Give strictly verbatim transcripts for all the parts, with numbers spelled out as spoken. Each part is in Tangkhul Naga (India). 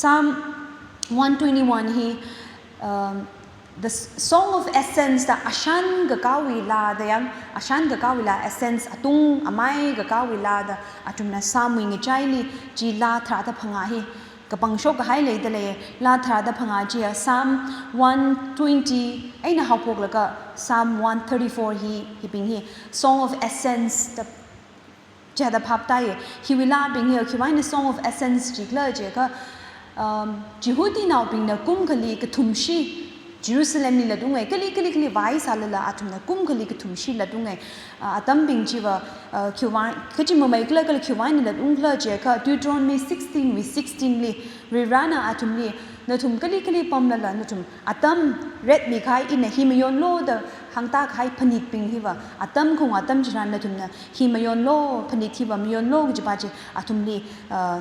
Psalm one twenty-one hi, um, the s- Song of Ascents da ashan kakāwui laa da yang, ashan kakāwui laa, ascents atung, amai kakāwui laa da, athumna Psalm wui ngachaili chi laa tharāda phangā hi kapangshok kahai leida lei. Laa tharāda phangā chiya Psalm one twenty eina haophoklaga Psalm one thirty-four hi, hibing hi Song of Ascents da chada phaptāya. Hiwui laabing hi khiwui eina Song of Ascents jikhala jiakha, um, Jihudinaobingna kum khali kathumshi Jerusalemli latungai, kali kali kali vāsālala athumna kum khali kathumshi latungai. Uh, atambing chiva, uh, khiwui, kachi mamai khala kala khiwui eina latungkhala jiakha Deuteronomy sixteen wui sixteen li, Varivarana athumli, nathum kali kali pamlala nathum atam ret mikahai ina hi mayonlu da hāngda kahai phanitbing hiva, atam khaung atam chitharan nathumna hi mayonlu, phanit hiva mayonlu kajipa chi athumli, uh,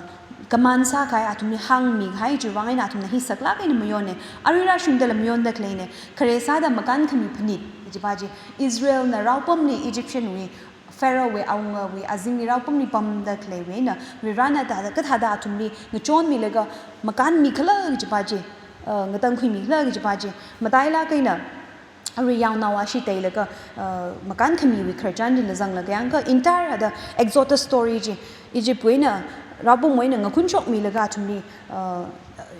command sākahai, athumli hāngmikahai chiwui vang eina athumna hi saklāk eina mayonna. Arui rāshungdala mayonda khaleina. Khare sāda makānkhami phanit kajipa chi, Israelna raopamli Egyptian wui, Pharaoh wui awungawui azingli raopamli pamda khaleiwui eina, Varivarana thāda, kathāda athumli ngachonmilaga makānmikhala kajipa chi, uh, ngatangkhuimikhala kajipa chi, matailāk eina arui yaonao ashi teilaga, uh, makānkhamiwui khararchan chila zanglaga yangakha, entire hithāda Exodus story chi, Egypt wui eina, raopamwui eina ngakhunshokmilaga athumli, uh,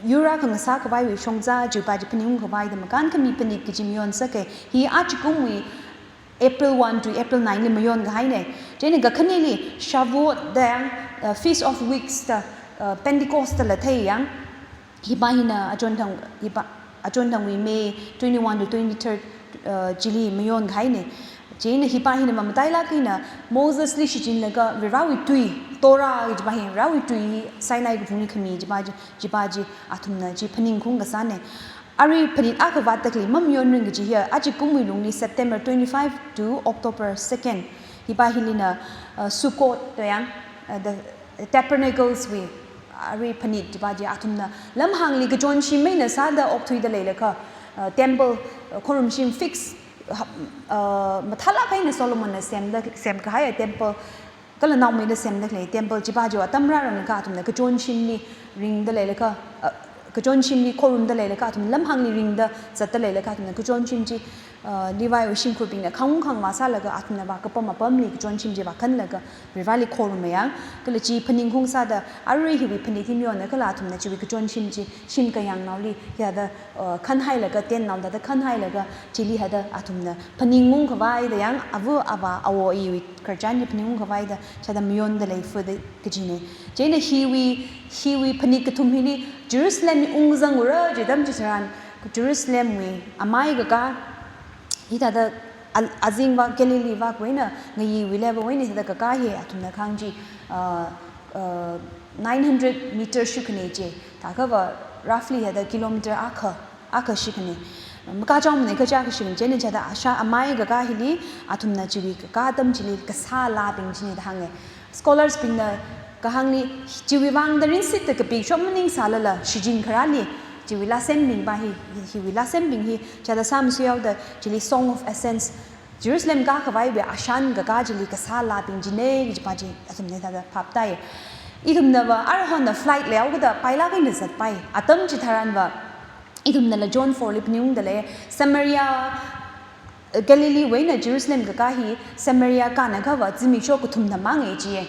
yur akha ngasā khavaiwui shongza chipa chi phaningungkhavai da makānkhami phanit kaji mayon sāka. Hi achikumwui April one to April nine li mayon kahaina. Chieina kakhaneli Shavuot da yang, uh, Feast of Weeks da, uh, Pentecost dala thei yang. Hipa hina achonthang, hipa achonthangwui May twenty-one to twenty-third, uh, chili mayon kahaina. Chieina hipa hina mamatailāk eina Mosesli shichinlaga Varivarawui tui, Torah kajipa hi, Varivarawui tui Sinai kaphungli khami chipa chi, chipa chi athumna chi phaningkhaung kasāna. Arui phanit akha vātda khalei mamayonring kaji hiya, achikumwui lungli September twenty-five to October second. Hipa hilina, uh, Sukkot da yang, uh, the Tabernacles wui, arui phanit chipa chi athumna lamhāngli kachonshim eina sāda okthuida leilakha, uh, temple, uh, khorumshim fix, uh, mathālāk eina Solomonna semda, semkahaiya temple, kala naomeida semda khalei temple chipa chi atam rāranglakha athumna kachonshimli ringda leilakha, uh, kachonshimli khorumda leilakha athum lamhāngli ringda zatda leilakha athumna kachonshim chi, uh, Leviwui shimkhurbingna khāngkhāng vāsālaga athumna vākapam apamli kachonshim chi vākhanlaga Varivarali khoruma yang, kala chi phaningkhaung sāda arui hiwui phanit hi mayonna kala athumna chiwui kachonshim chi shim kayāngnaoli hithāda, uh, khanhailaga, tent nao thāda khanhailaga, chili hithāda athumna phaningungkhavai da yang, ava avā awo ayiwui khararchan hi phaningungkhavai da chada mayonda lei fada kajina. Chieina hiwui, hiwui phanit kathum hili Jerusalemli ungzangura kaji atam chitharan, Jerusalemwui amai kakā, hithāda al-, azingva Galilee vāwui eina ngayiwui level wui eina hithāda kakā hi athumna kahāng chi, uh, uh, nine hundred meter shikhane chi, thākhava roughly hithāda kilometer akha, akha shikhane. Makachao mane kaja kashin chieina chada asha amai kakā hili athumna chiwui kakā atam chili kasā laabing china da hānga. Scholars bingna kahāngli chiwui vang da rinsitta kapikshok maningsālala shichin kharāli chiwui lāsembingpa hi, hiwui lāsembing hi chada sāmasuihaoda chili Song of Ascents, Jerusalem kākhavaiwui ashan kakā chili kasā laabing china kajipa chi athumna thāda phaptāya. Ithumnava aruihon flight leihaokida pailāk eina zatpai. Atam chitharanva ithumnala John four li phaningungda lei, Samaria, Galilee wui eina Jerusalem kakā hi Samaria kānakhava zimiksho kathum na mang e chiya.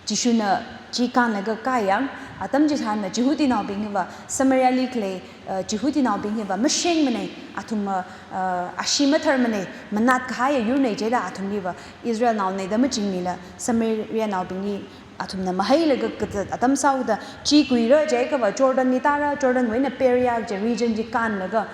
Jishuna chi kānlaga kāyang, atam chitharanva Jihudinaobing hiva Samariali khalei, uh, Jihudinaobing hiva mashengmana, athumva, uh, ashi matharmana, manat kahaiya yurna jida athumliva Israelnaona da machingmila Samarianaobingli athumna mahailaga kazat atam sāhaoda, chi kuira jiakhava Jordanli tāra, Jordan wui eina Perea kaji region chi kānlaga,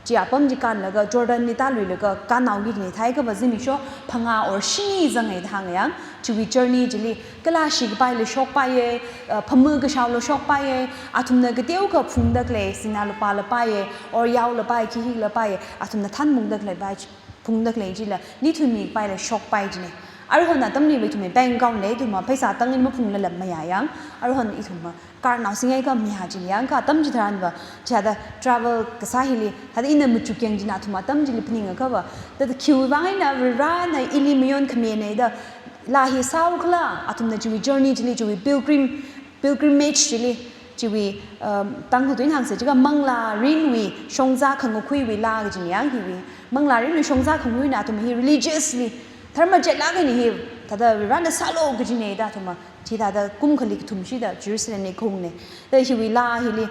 chi apam chi kānlaga Jordanli tāluilaga kānhaoki jina. Thāhaikava zimiksho phangā or shini zanga da hānga yang, chiwui journey chili kala shikapaila shokpaiya, uh, phamu kashaola shokpaiya, athumna kateokha phungda khalei, sinā lupāla paiya, or yaola pai, khikhala paiya, athumna thanphungda khaleipa chi, phungda khalei chila nithumwui paila shokpai jina. Aruihon atamliva ithumwui bank account lei, ithumva pheisā tang eina maphunglala mayā yang, aruihon ithumva card nao singaikha mayā jina yangakha atam chitharanva, chada travel kasā hili, hithāda ina machukyang china athum atam chili phaningakhava, thāda khiwui vang eina Varivarana ili mayonkhamina da laa hi sāhaokhala, athumna chiwui journey chili, chiwui pilgrim, pilgrimage chili, Chiwui, um, Tangkhul tuina hāngsa chiakha manglārinwui shongza khangakhuiwui laa kajina yang hiwui. Manglārinwui shongza khangakhuina athum hi religiously, dharma chetlāk eina hi, thāda Varena sālu kajina da athum, chithāda kum khali kathum shida Jerusalemli khaungna. Da hiwui laa hili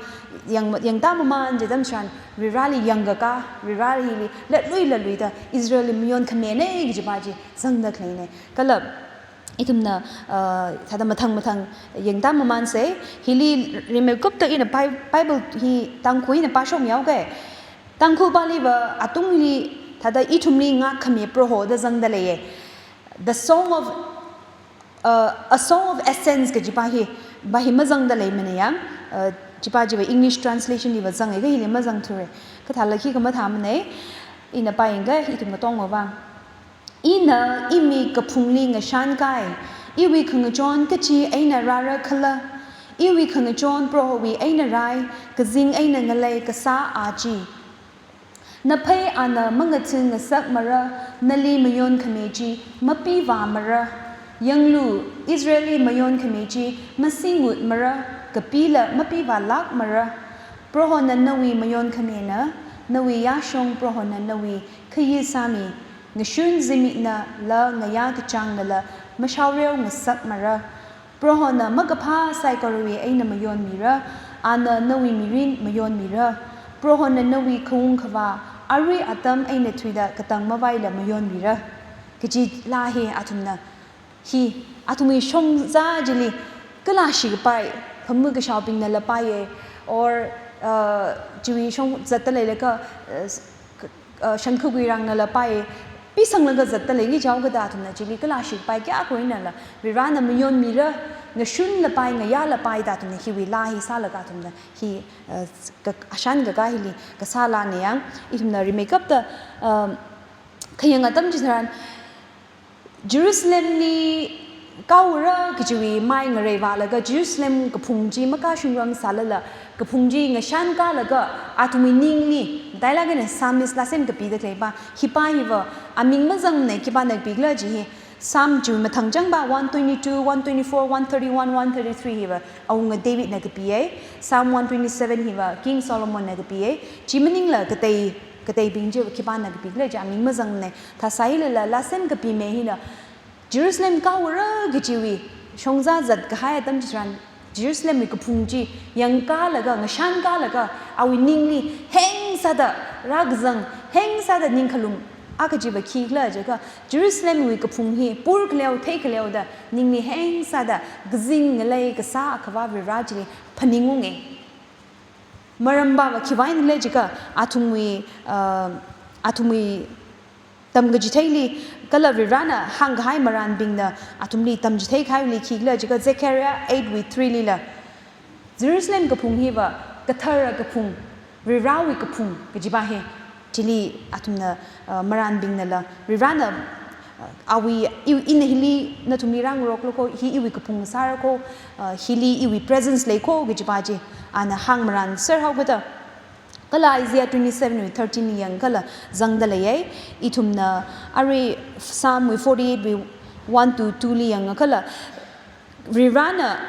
yang, yangda maman chi atam tharan, Vareli yangkakā, Vare hili latlui latluida Israelli mayon khamina kajipa chi zangda khaleina. Kala ithumna, uh, thāda mathang mathang yangda mamansa, hili rimeikapta ina Bi-, Bible hi Tangkhul eina pāshok mihaoga. Tangkhulpaliva atungli thāda ithumli ngākhami Proho da zangda leiya. The Song of, uh, A Song of Ascents kajipa hi, pa hi mazangda leimana yang, uh, chipa chiva English translation liva zanga, kha hili mazangthura. Kathāla khikha mathāmana, ina pāyangga ithum katongawui vang. Ina imik kaphungli ngashankai, iwui khangachon kachi eina rāra khala, iwui khangachon Prohowui eina rai, kazing eina ngalei kasā a chi. Naphei ana mangathangasakmara, nali mayon khami chi mapivāmara. Yanglu, Israelli mayon khami chi masingutmara, kapila mapivālākmara. Prohona nawui mayon khamina, nawui yāshong Prohona nawui khayi sāmi, ngashun zimiknala ngayā kachāngnala mashaoreo ngasakmara. Prohona makaphā saikorawui eina mayonmira, ana nawui mirin mayonmira. Prohona nawui khaung khavā arui atam eina thuida katang mavaila mayonmira. Kaji laa hi athumna, hi athumwui shongza chili kalāshi kapai, khamu kashaobingnala paiya, or, uh, chiwui shong zatda leilakha, uh, k-, uh, shangkha guirangnala pai, pisanglaga zatda lei, ngi jaokada athumna chili kalāshi kapai kayākha einala, Varena mayonmira, ngashunla pai, ngayāla pai da athumna hiwui laa hi sālaga athumna hi, uh, ka-, ashan kakā hili kasā laana yang, ithumna rimeikapta, um, khayang atam chitharan, Jerusalemli kaora kajiwui mai ngareivālaga Jerusalem kaphung chi makashungrang sālala, kaphung chi ngashankālaga athumwui ningli, matailāk eina Psalmist laa semkapida khaleipa, hipa hiva aming mazangmana, khipāna kapikhala chi hi, Psalm chiwui mathang changpa one twenty-two, one twenty-four, one thirty-one, one thirty-three hiva awunga Davidna kapiya, Psalm one twenty-seven hiva King Solomonna kapiya, chi maningla katei, kateibing chi khipāna kapikhala chi aming mazangmana. Thā sāilala laa semkapime hina Jerusalem kaora kajiwui shongza zatkahai atam chitharan, Jerusalemwui kaphung chi yangkālaga, ngashankālaga, awui ningli heng sāda rākazang, heng sāda ningkhalum akha chiva khikhala jiakha, Jerusalemwui kaphung hi pur khaleo, thei khaleoda ningli heng sāda kazing ngalei kasā Akhava Vare chili phaningunga. Maramva khiwui vang eina jiakha athumwui, uh, athumwui tamkachitheili kala Varena hāngkahai marānbingna athumli tamchitheikahaili khikhala jiakha Zechariah eight wui three lila, Jerusalem kaphung hiva kathara kaphung, Varewui kaphung kajipa hi, chili athumna, uh, marānbingnala, Varena, uh, awui, i-, ina hili nathumli rāngaroklu kho, hi iwui kaphung sāra kho, uh, hili iwui presence lei kho kajipa chi, ana hāngmarānser haokada. Kala Isaiah twenty-seven wui thirteen yangkhala zangda leiya, ithumna arui Psalm wui forty-eight wui one to two li yangakhala, Varena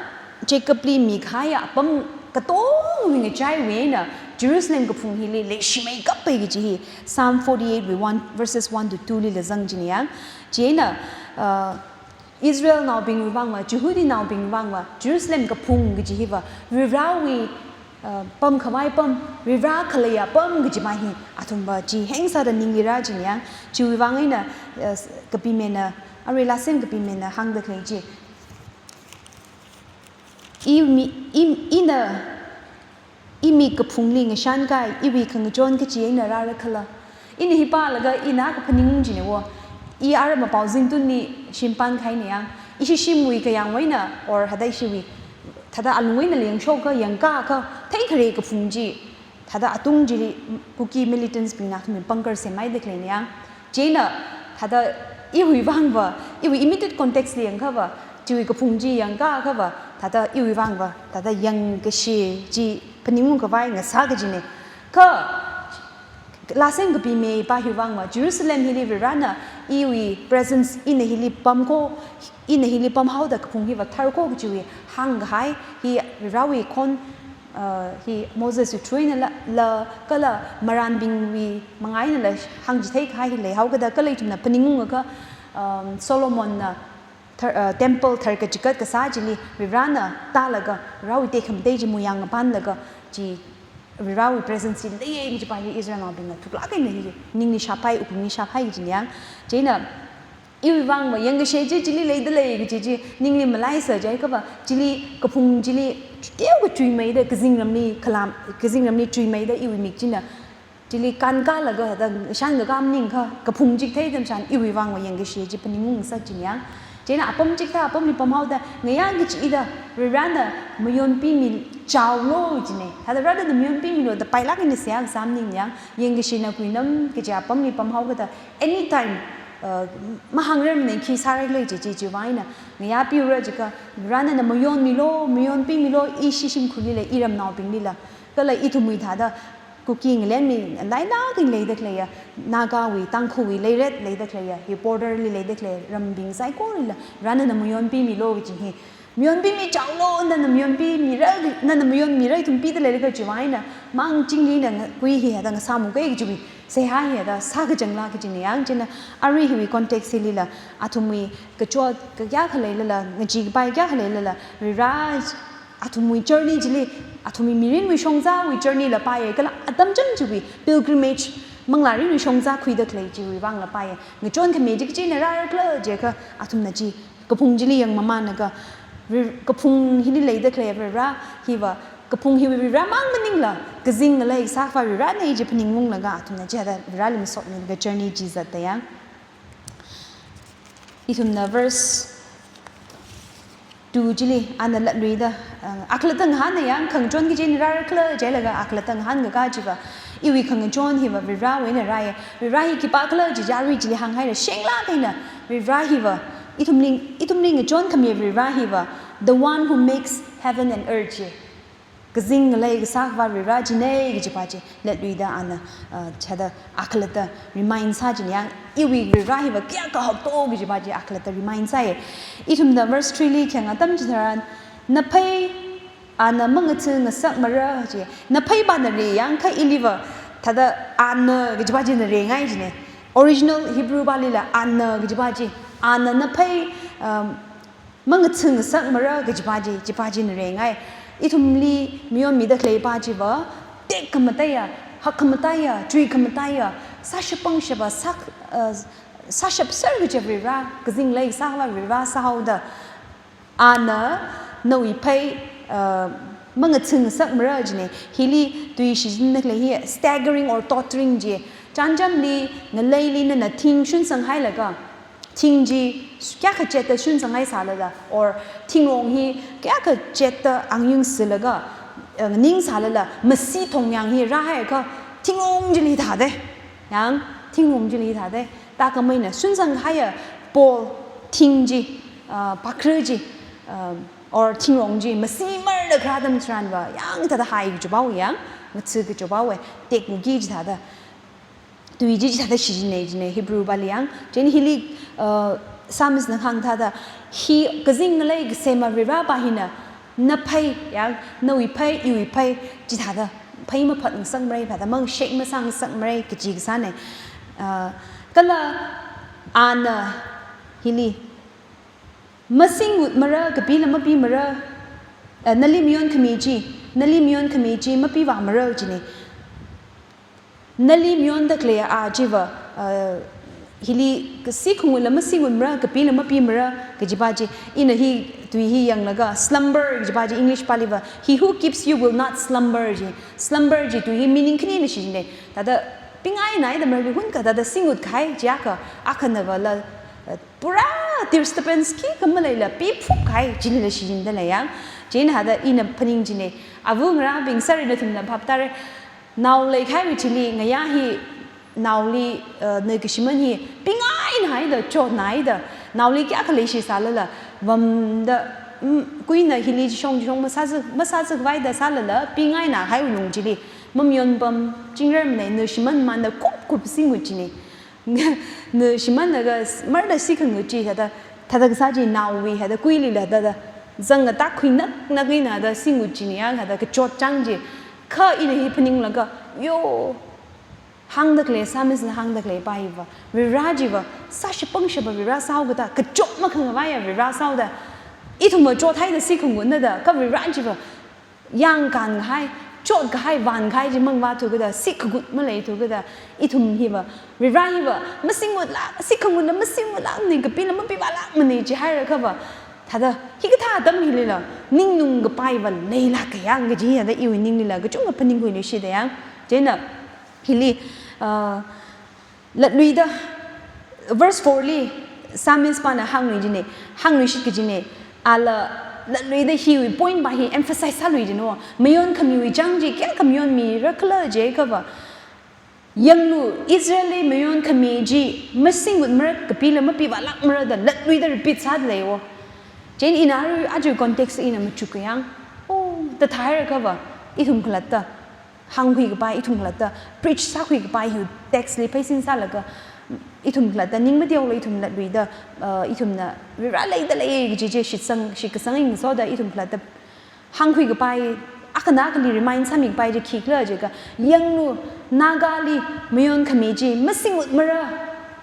Jacobli mikahaiya apam katongwui ngachaiwui eina Jerusalem kaphung hili leishimeikappai kaji hi Psalm forty-eight wui one, verses one to two lila zang china yang. Chieina, uh, Israelnaobingwui vangva, Jihudinaobingwui vangva, Jerusalem kaphung kaji hiva Varewui, uh, pamkhavai pam, Vare khaleiya pam kajipa hi athumva chi heng sāda ningli rā china yang. Chiwui vang eina, uh, kapimena, arui laa semkapimena hāngda khalei chi. Imi, im, ina, imik kaphungli ngashankai, iwui khangachon kachi eina rāra khala. Ina hi pālaga ina kaphaning china wo. I ara mapao zingtunli shimpan kahaina yang. Ishi shimwui kayāngwui eina, or hithāda ishiwui, thāda alungwui eina lengshoka yangkāakha, theikhare kaphung chi, thāda atung chili Kuki militants bingna athumwui bunker semhaida khaleina yang. Chieina thāda iwui vangva, iwui immediate context li yangkhava, chiwui kaphung chi yangkāakhava, thāda iwui vangva, thāda yangkashi chi phaningungkhavai ngasā kajina. Kha laa semkapimepa hiwui vangva, Jerusalem hili Varena iwui presence, ina hili pam kho, ina hili pamhaoda kaphung hiva thar kho kajiwui hāngkahai hi Varewui khon uh, hi Moses wui through eina la, la kala marānbingwui manga einala hāngchithei kahai hi leihaokada kala ithumna phaningungakha, um, Solomonna thar-, uh, temple tharkachigat kasā chili Varivarana tālaga, Varivarawui tekhamatei chi muyang ngapanlaga chi Varivarawui presence chi leiya kajipa hi Israelnaobingna thuklāk eina hi ningli shāphai, wuklungli shāphai kajina yang. Chieina iwui vangva yangkashe chi chili leidalei kaji chi ningli malaisa jiakhava chili kaphung chili teokha chuimeida kazingramli khalam, kazingramli chuimeida iwui mik china chili kānkālaga da shānkakā maningakha kaphung chi kathei atam tharan iwui vangva yangkashe chi phaningung ngasakchina yang. Chieina apam chikathā apamli pamhaoda ngayā kachida Varivarana mayonpimichaolu jina. Thāda Varivarana mayonpimilu da pailāk eina seihā kasā maningna yang, yangkashena kuinam kaji apamli pamhaokada anytime, uh, mahāngrarmana khi sāra khala chi, chi, chiwui vang eina ngayā piura jiakha Varivarana mayonmilu, mayonpimilu, ishi shimkhurlila, iramnaobinglila. Kala ithumwui thāda Kuki ngalenmi lailāk eina leida khaleiya, Nagawui, Tangkhulwui leiret leida khaleiya, hi border li leida khalei rambing saikoralila Varivarana mayonpimilu kaji hi. Mayonpimichaolu, nana mayonpimira, nana mayonmira ithum pida leilaga chiwui vang eina, mang chingli na nga-, kui hi hithāda ngasāmukei kajiwui seihā hi hithāda sākazangla kajina yang. Chieina arui hiwui context hilila, athumwui kachot kayākha leilala, ngachee kapai kayākha leilala, Varivara athumwui journey chili, athumwui mirinwui shongzawui journey la paiya, kala atam chang chiwui pilgrimage, manglārinwui shongza khuida khalei chiwui vangla paiya. Ngachonkhami chi kachina rāra khala jiakha athumna chi kaphung chili yangmamānlaga, Vari-, kaphung hili leida khalei Varivara hiva, kaphung hiva Varivara mang maningla, kazing ngalei kasā Varivarana kaji phaningunglaga athumna chithāda Varivarali masotmilaga journey chi zatta yang. Ithumna verse two chili ana latluida, uh, akhalatta ngahāna yang, khangachon kachi eina rāra khala jilaga akhalatta ngahānkakā chiva, iwui khangachon hiva Varivarawui eina rāya. Varivara hi khipākhala chi arui chili hānghaira, shenglāk eina Varivara hiva, ithumli, ithumli ngachonkhami Varivara hiva, the one who makes heaven and earth chi. Kazing ngalei kasā Varivara china kajipa chi latluida ana, uh, chithāda akhalatta remind sāchina yang, iwui Varivara hiva kayākha hakto kajipa chi akhalatta remind sāya. Ithumna verse three li khayang atam chitharan, naphei ana mangatha ngasakmara chi, naphei pāna ri yang kha iliva thāda ana kajipa china ringai jina. Original Hebrew palila ana kajipa chi, ana naphei, um, mangatha ngasakmara kajipa chi, chipa china ringai. Ithumli mayonmida khaleipa chiva, tekhamataiya, hakkhamataiya, chuikhamataiya, sāshap pangshapa, sā, uh, sāshapser kaji Varivara, kazing ngalei kasā Varivara sāhaoda, ana nawui phei, uh, mangatha ngasakmara jina. Hili tui shichinda khalei hi staggering or tottering ji. Chānjamli, ngaleili nana thing shunsanghailaga, thing chi kayākha chetta shunsanghai sālala, or thingrong hi kayākha chetta angyung silaga, eh, nganing sālala, masi thongyang hi rāhaiakha, thingrong chili thāda. Yang, thingrong chili thāda. Thākhameina shunsanghaiya pole, thing chi, ah, pakra chi, ah, or thingrong chi, masimarda kharā atam tharanva, yang thāda hai kajipa yang, ngatha kajipa, tekki kaji thāda. Tui chi chithāda shichinai jina Hebrew pali yang. Chieina hili, uh, Psalmist na hāng thāda, hi kazing ngalei kasema Varivarapa hina, naphei, yang, nawui phei, iwui phei, chithāda, phei maphat ngasakmara, phāda mangshek masā ngasakmara, kaji kasāna. Uh, kala, ana, hili, masingutmara, kapila mapimara, uh, nali mayonkhami chi, nali mayonkhami chi, mapivāmara jina. Nali mayonda khalei a chiva, uh, hili kasi khangula masingutmara, kapila mapimara, kajipa chi, ina hi, tui hi yanglaga, slumber, kajipa chi, English paliva, "He who keeps you will not slumber," ji. Slumber ji tui hi meaning khanina shichinai. Thāda, pingainaida marli hun kathāda singut kahai, jiakha, akhanavala, uh, pura disturbance khikha maleila, piphuk kahai, chilila shichinda lei yang. Chieina thāda ina phaning jina, āva ngarābing sārina nathumna phap tāra, nao leikahaiwui thili ngayā hi naoli, uh, na kashiman hi pingainaida, chotnaida, naoli kayākha leishi sālala, vamda, mm, kuina hili chishong chishong masāzak, masāzakvaida sālala, pingainahaiwui lung chili, mamayonpam, chingrarmana, na shimanmana, kupkup singut jina. Na shimanlaga, s-, marda sikhangut chi, thāda, thāda kasā chi naowui, thāda kuilila, thāda, zanga tak khuinaknak eina da singut chini yang hada kachot chang chi. Kha ina hi phaninglaga, yo, hāngda khalei, psalmist na hāngda khalei pa hiva, Varivara chiva, sāshapangshapa Varivara sāhaokada, kachot makhangavaiya Varivara sāhaoda, ithumva chothaida sikhangutna da, kha Varivara chiva, yangkānkahai, chotkahai, vānkahai chi mangvāthukada, sikhangut maleithukada, ithum hiva, Varivara hiva, masingutlāk, sikhangutla masingutlākmana, kapila mapivālākmana, chihairakha va, thāda, hikathā atam hilila, ningnung kapai va leilāka yang kaji hithāda iwui ninglila, kachungkha phaningkhuiluishida yang, chieina, hili, ah, latluida, verse four li, psalmist pana hānglui china, hāngluishit kachina, ala latluida hiwui point pa hi emphasize sālui china, mayonkhamiwui chang chi kayākha mayonmirakhala jiakha va, yanglu Israelli mayonkhami chi masingutmara, kapila mapivālākmara da latluida repeat sāda leiya. Chieina ina arui aja context ina machukkha yang, oh, da thāhairakha va, ithum khalatta hāngkhui kapai, ithum khalatta preach sākhui kapai hi text li pheisin sālaga, ithum khalatta ning mateola ithum latluida, uh, ithumna Varivara leida lei kaji chi shitsang, shitkasang ngasoda ithum khalatta hāngkhui kapai, akhana akhali remind sāmi kapai chi khikhala jiakha, yanglu Nagali mayonkhami chi masingutmara,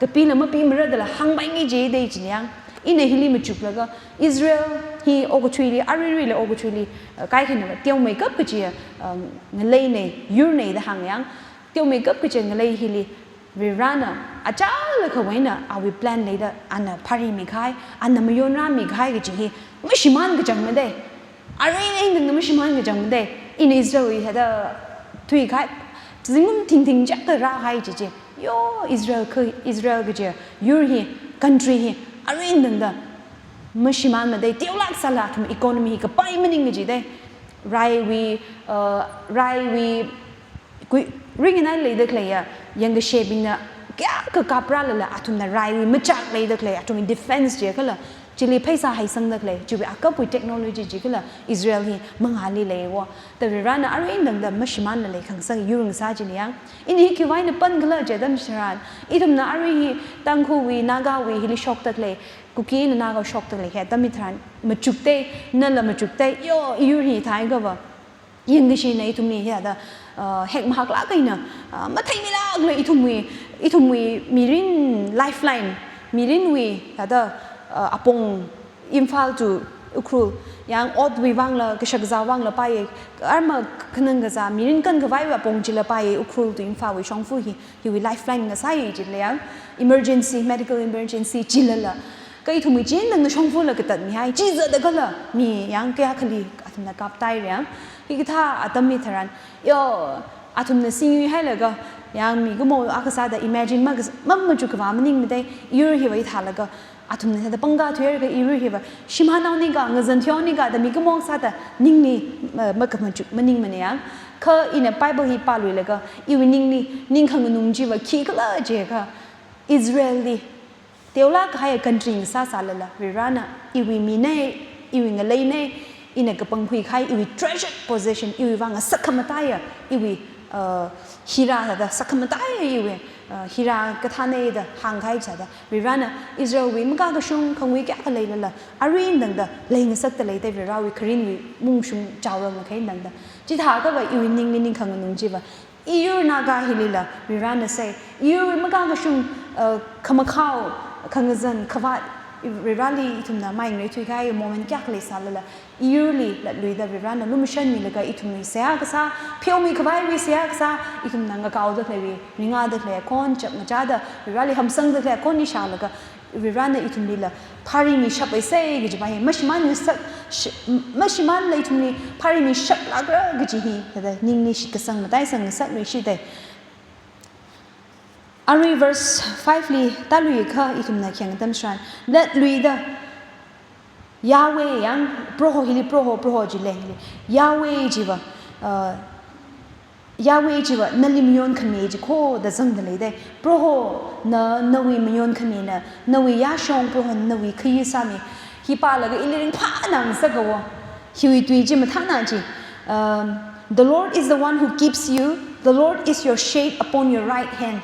kapila mapimara dala hāngpaingai jida china yang. Ina hili machuklaga, Israel hi okathuili, aruiruila okathuili, uh, kaikhana va teomeikap kachi, uh, ngaleina, yurna da hānga yang. Teomeikap kachi ngalei hili, Varivarana, achālakhawui eina, awui plan leida, ana pharimi kahai, ana mayonrāmi kahai kachi hi, mashimān kachangmada. Arui eina eina mashimān kachangmada. Ina Israelwui hithāda thuikahai, zingkum thingthing chakta rākahai chi chi. Yo, Israel ka, Israel kachi, yur hi, country hi, arui eina eina mashimānmada, teolāksāla athum economy hi kapai maning kajida. Raiwui, uh, raiwui, kui, ringinai leida khaleiya, yangkashebingna kayākha kaprālala, athumna raiwui machak leida khalei, athumwui defense jiakhala, chili pheisā haisangda khalei, chiwui akapwui technology chikhala, Israel hi mangāli leiya. Da Varivarana arui eina eina mashimānla leikhangasak yur ngasā china yang. Ina hi khiwui eina pankhala jiakha atam chitharan, ithumna arui hi Tangkhulwui, Nagawui hili shokda khalei, Kuki eina Naga shokda khalei hi atam hitharan machukda, nala machukda, yo, yur hi thāhaiakha va, yangkashena ithumli hithāda, uh, hek mahaklāk eina, uh, matheimilākla ithumwui, ithumwui mirin lifeline, mirinwui hithāda, uh, apong Imphal to Ukhrul, yang otwui vangla, kashakazā vangla paiya, arma khanang kazā, mirin kankhavaiwui apong chila paiya, Ukhrul to Imphal wui shongfa hi, hiwui lifeline ngasāya chila yang, emergency, medical emergency chilala. Kha ithumwui chieina eina shongfala katatmihai, chi zatdakhala, mi yang kayākhali athumna kaptaira yang. Hikathā atam hitharan, yo, athumna singui hailaga, yang mikumo akha sāda imagine ma kas-, ma machukkavā maningmada, yur hiva ithālaga, athumna hithāda pangkā thuiakha yur hiva, shimānhaonika, ngazan thuihaonika, da mikumo sāda, ningli, ma, makamachuk maningmana yang. Kha ina Bible hi pāluilaga, iwui ningli, ning khanganung chiva khikhala jiakha, Israelli, teolāk kahai country ngasāsālala, Varivarana, iwui mina, iwui ngaleina, ina kapangkhui kahai, iwui treasured possession, iwui vang ngasakhamataiya, iwui, uh, hira sāda, sakhamataiya iwui, uh, hira kathāna da hāngkahai sāda, Varivarana, Israelwui makakashung khangui kayākha leilala, arui eina eina leingasakda leida Varivarawui kharinwui mungshung chaoram makhaina eina eina. Chithākha va iwui ningli ning khanganung chiva, iyur Naga hilila, Varivarana sai, iyurwui makakashung, uh, khamakhao, khangazan, khavāt, Varivarali ithumna mai ngareithui kahai moment kayākha leisālala, iyurli latluida Varivarana lumashanmilaga ithumwui seihā kasā, pheomikhavaiwui seihā kasā, ithumna ngakaoda khaleiwui, ringda khalei akhon, chapngachāda, Varivarali hamsangda khalei akhon ishālaga, Varivarana ithumlila pharimishaphaisa kaji pa hi, mashimān ngasak, sh-, mashimānla ithumli pharimi shaplākra kaji hi, hithāda ningli shitkasang mataisang ngasakluishida. Arui verse five li tāluiakha ithumna khayang atam tharan, latluida Yahweh yang, Proho hili, Proho, Proho jilei hili. Yahweh chiva, uh, Yahweh chiva nali mayonkhami chi kho da zangda leida. Prohona nawui mayonkhamina, nawui yāshong Prohona nawui khayi sāmi. Hi pālaga ili ringphānā ngasaka wo. Hiwui tui chi mathāna chi. Um, "The Lord is the one who keeps you. The Lord is your shade upon your right hand."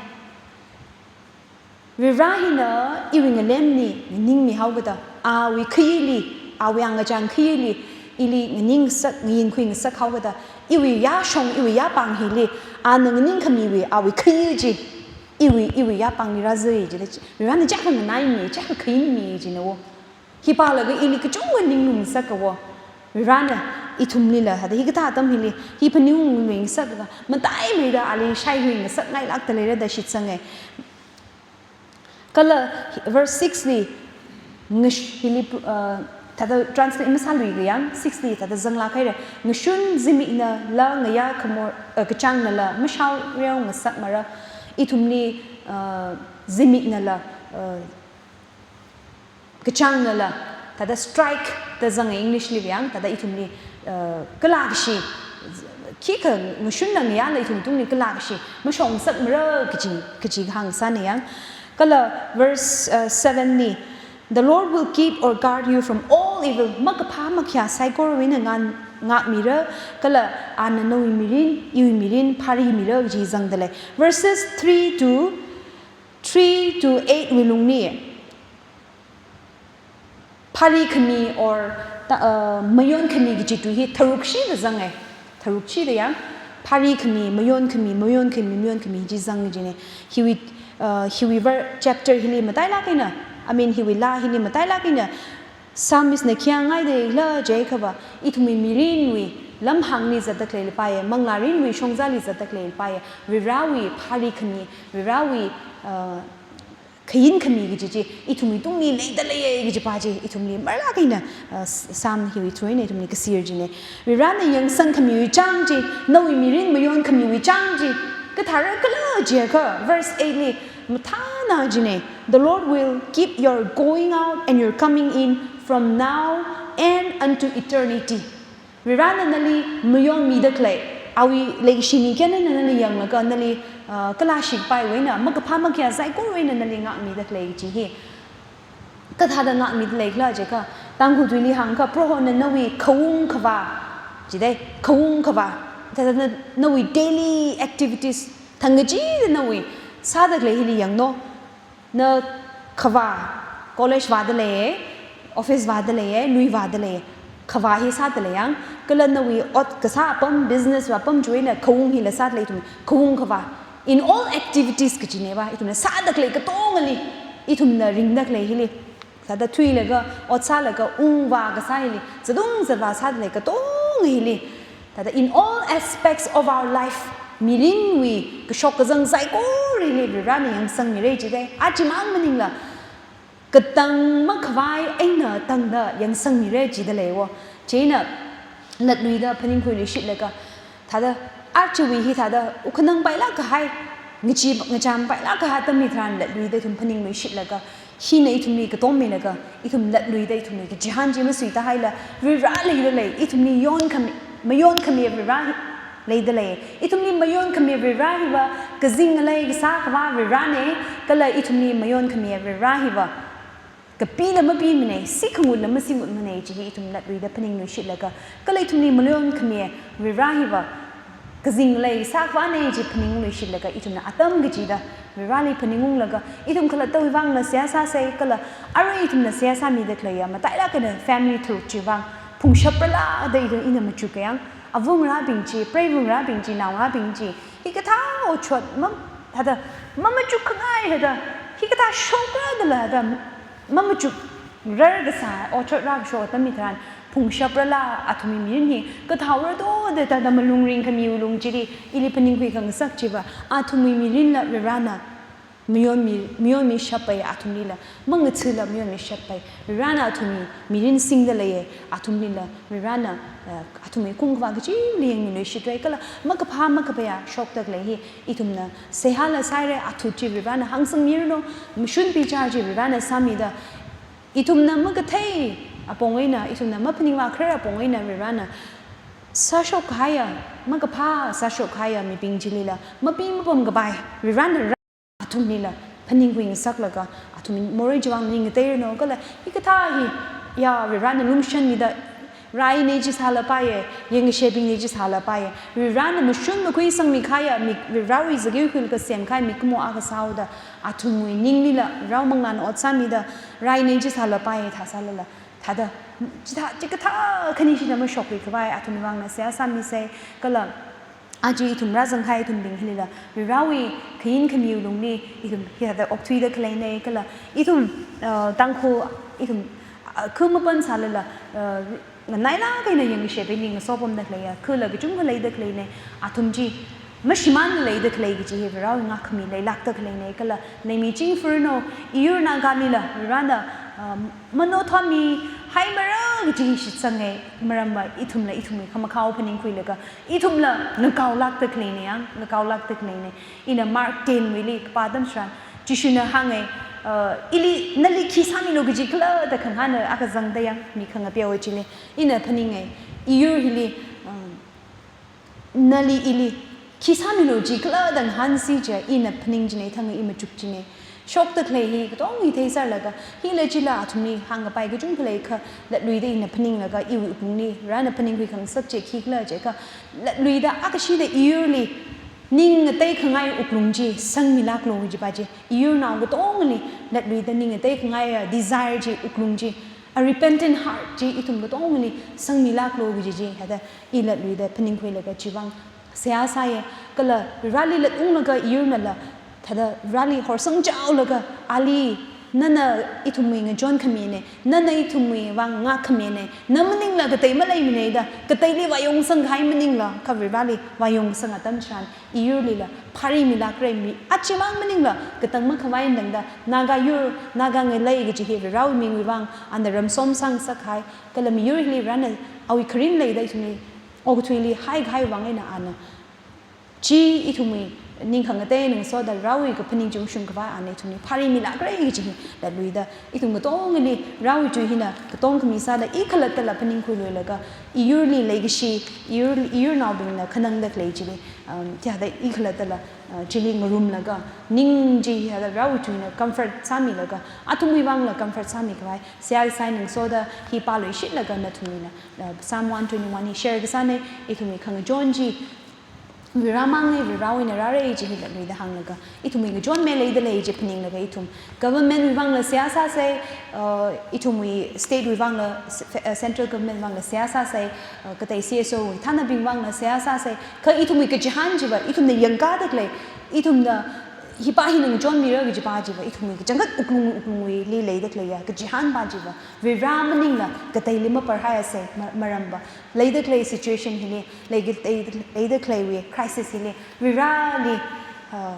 Varivara hina iwui ngalemli nganingmihaokada, awui khayili awui angachang khayili, ili nganingsak, ngayinkhuingasak haokada, iwui yāshong, iwui yāpāng hili, ana nganingkhamiwui, awui khayi chi, iwui, iwui yāpāngli rāzai jida chi, Varena chiyākha nganaimi, chiyākha khayinmi jina wo. Hi pālaga ili kachungkha ninglungsaka wo. Varena ithumlila, hithāda hikathā atam hili, hi phaningungluingasaka, mataimeida ali shaikhuingasakngailākda leira da shitsanga. Kala verse six li, ngash-, hili, uh, hithāda translate masāluikayang, six li hithāda zanglāk haira. Ngashun zimiknala ngayā khamor, uh, kachāngnala mashaoreongasakmara. Ithumli, uh, zimiknala, uh, kachāngnala, hithāda strike da zanga English li yang, hithāda ithumli, uh, kalākashi, khikha ngashunla ngayāla ithum tungli kalākashi mashongasakmara kaji, kaji hāngsāna yang. Kala verse, uh, seven li, "The Lord will keep or guard you from all evil." Makaphā makhayā saikorawui eina ngān ngākmira, kala ana nawui mirin, iwui mirin phārimira kaji zangda lei. Verses three to, three to eight wui lungli, phārikhami or ta-, uh, mayonkhami kaji tui hi tharukshida zanga. Tharukshida yang, phārikhami, mayonkhami, mayonkhami, mayonkhami chi zanga jina. Hiwui, uh, hiwui ver-, chapter hili matailāk eina, I mean, hiwui laa hili matailāk eina, Psalmist na khi hāngngaida leikhala jiakhava, ithumwui mirinwui lamhāngli zatda khalei paiya, manglārinwui shongzali zatda khalei paiya, Varewui phārikhami, Varewui, uh, khayinkhami kaji chi, ithumwui tungli leida leiya kaji pa chi, ithumli marlāk eina, uh, s-, Psalm hiwui through eina ithumli kasir jina. Varena yangsangkhamiwui chang chi, nawui mirin mayonkhamiwui chang chi, kathārakhala jiakha, verse eight li, mathāna jina, "The Lord will keep your going out and your coming in from now and unto eternity." Varena nali mayonmida khalei, awui leikashi mikyan eina nali yanglaga nali, ah, kalāshikapaiwui eina, makaphā makhayā saikorawui eina nali ngākmida khalei chi hi. Kathāda ngākmida leikhala jiakha, Tangkhul tuili hāngakha, Prohona nawui khaung khavā, jidai, khaung khavā, thāda na, nawui daily activities, thangkachida nawui sāda khalei hili yanglu. Na khavā, college vāda leiya, office vāda leiya, lui vāda leiya, khavā hi sāda lei yang, kala nawui ot kasā apam, business vā apam chiwui eina khaung hila sāda lei ithum, khaung khavā. In all activities kajina va, ithumna sāda khalei katongali, ithumna ringda khalei hili, sāda thuilaga, ot sālaga, ungvā kasā hili, zatung zatvā sāda khalei katonga hili, thāda in all aspects of our life, mirinwui kashok kazang saikorawuili Varena yangsangmira jidai. Aja mang maningla, katang makhavai eina tangda yangsangmira jida leiwo. Chieina latluida phaningkhuiluishitlaga, thāda, ajawui hi thāda, ukhanang pailāk kahai, ngachi, ngacham pailāk kahai atam hitharan latluida ithum phaningluishitlaga, hina ithumli katom milaga, ithum latluida ithumli kachihān chi masuita haila, Vare leida lei, ithumli yonkhami, mayonkhami Vare hi leida lei. Ithumli mayonkhami Vare hiva, kazing ngalei kasā khavā Varena, kala ithumli mayonkhami Vare hiva, kapila mapimana, sikhangutla masingutmana chi hi ithum latluida phaningluishitlaga, kala ithumli mayonkhami Vare hiva, kazing ngalei kasā khavāna chi phaningluishitlaga, ithumna atam kachida Vareli phaningunglaga, ithum khalattawui vangla seihā sāsa, kala arui ithumna seihā sāmida khaleiya matailāk eina family tharuk chiwui vang phungshaprala da ithum ina machuk kayang, avungrabing chi, preivangrabing chi, naongarabing chi, hikathā otshot ma, thāda, mamachuk khangai thāda, hikathā shokra dala thāda, mamachukrar kasā otshot rākashok atam hitharan, phungshaprala athumwui mirin hi, kathāora do da thāda malung ringkhamiwui lung chili, ili phaningkhui khangasak chiva, athumwui mirinla Varena mayonmi, mayonmishappai athumlila, mangathāla mayonmishappai, Varena athumwui mirin singda leiya, athumlila, Varena, eh, athumwui kungkhavā kachili yangmiluishitra kala, makaphā makaphayā shokda khalei hi, ithumna seihāla sāhaira, athut chi Varena hāngsangmiranu, mashun bichar chi Varena sāmida, ithumna makathei apong eina, ithumna maphaningvā kharar apong eina Varena sāshok kahaiya, makaphā sāshok kahaiya mibing chilila, mapi mapam kapai, Varena athumlila phaningkhui ngasaklaga, athum morei chiwui vang ning ngateiranu kala, hikathā hi, ya, Varena lumashanmida, raina chi sālapaiya, yangkashebingna chi sālapaiya, Varena mashun makhuisangmi kahaiya, mi, Varewui zakyui khuilaga semkahai mikumo akha sāhaoda, athumwui ninglila, Varewui manglāna ot sāmida, raina chi sālapaiya, thā sālala, thāda, Chithā, chikathā khanishina mashokluikhavai athumwui vangna seihā sāmisei, kala aja ithum rāzangkahai ithumbing hilila, Varivarawui khayin khamiwui lungli, ithum hithāda okthuida khaleinei, kala ithum, uh, Tangkhul, ithum, uh, kha mapan sālala, uh, nganailāk eina yangkashebingli ngasopamda khaleiya, khala kachungkha leida khaleinei, athum chi mashimānla leida khalei kaji hi Varivarawui ngākkhami leilākda khaleinei, kala leimi chingfurno, iyur Nagalila, Varivarana, um, manothāmihaimara kaji hi shitsangei, maramva ithumla ithumwui khamakhao phaningkhuilaga, ithumla ngakaolākda khaleinei yang, ngakaolākda khaleinei. Ina Mark ten wuili kapā atam tharan, Jishuna hāngei, uh, ili, nali khi sāmilu kaji khala da khangahāna akha zangda yang, mi khangapeowa chili. Ina phaningei, iyur hili, um, nali ili khi sāmilu chi khala da ngahānsi chiakha ina phaning chinei, thang i machuk chinei. Shokda khalei hi katonga i theisālaga, hila chila athumli hāngkapai kachungkha leikha, latluida ina phaninglaga, iwui wuklungli, Varivarana phaningkhui khangasak chi khikhala chiakha, latluida akashida iyurli ning ngateikhangai wuklung chi sangmilāklu kajipa chi, iyurnao katongali latluida ning ngateikhangai, uh, desire chi, wuklung chi, a repentant heart chi ithum katongali sangmilāklu kaji chi, hithāda i latluida phaningkhuilaga chivang seihā sāya, kala Varivarali latunglaga iyurnala, thāda Varivarali horsangchaolaga, ali, nana ithumwui ngachon khaminei, nana ithumwui vang ngākkhaminei, na maningla katei maleiminei da, kateili vāyongsangkahai maningla, kha Varivarali vāyongsang atam tharan, iyurlila pharimilākrei, mi achimang maningla, katang makhavai tangda, Naga yur, Naga ngalei kaji hi Varivarawui mingwui vang, ana ramsom sāngasakhai, kala miyur hili Varivarana awui kharing leida ithumli okathuili haikahai vang eina ana, chi ithumwui ning khangatei ngasoda Varivarawui kaphaning chi ungshungkhavai ana ithumli pharimilākrei kaji hi latluida, ithum katongali Varivarawui tui hina katong khami sāda i khalattala phaningkhuiluilaga, iyurli leikashi, iyur, iyurnaobingna khanangda khalei chili, um, hithāda i khalattala, uh, chili ngarumlaga, ning chi hithāda Varivarawui tuina comfort sāmilaga, athumwui vangla comfort sāmikhavai seihā sāi ngasoda hi pāluishitlaga nathumlila, uh, Psalm one twenty-one hi share kasānei, ithumwui khangachon chi, Varivaramangli, Varivarawui eina rārei chi hi latluida hānglaga, ithumwui ngachonme leida lei chi phaninglaga ithum government wui vangla seihā sāsei, uh, ithumwui state wui vangla, s-, fe-, uh, central government vangla seihā sāsei, uh, katei C S O wui thānabing vangla seihā sāsei, kha ithumwui kachihān chiva, ithumna yangkāda khalei, ithumna hipa hina ngachonmira kajipa chiva, ithumwui kachangkhat wuklung, wuklungwuili leida khaleiya kachihānpa chiva, Varivara maningla kateili maparhaiasei, ma-, maramva, leida khalei situation hili, leida, leida, leida khaleiwui crisis hili, Varivarali, uh,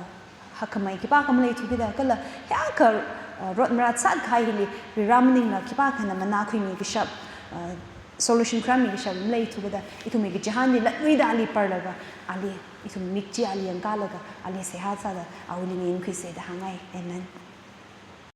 hakkhamei khipākha maleithukida, kala hiyākha, uh, rot marat sātkahai hili, Varivara maningla khipākhana manā khuimikashap, uh, solution khuirāmikashap maleithukida, ithumwui kachihānli latluida ali parlaga, ali, ithum mik chi ali yangkālaga, ali seihā sāda, awuili nginkhuisei da hāngngai. Amen.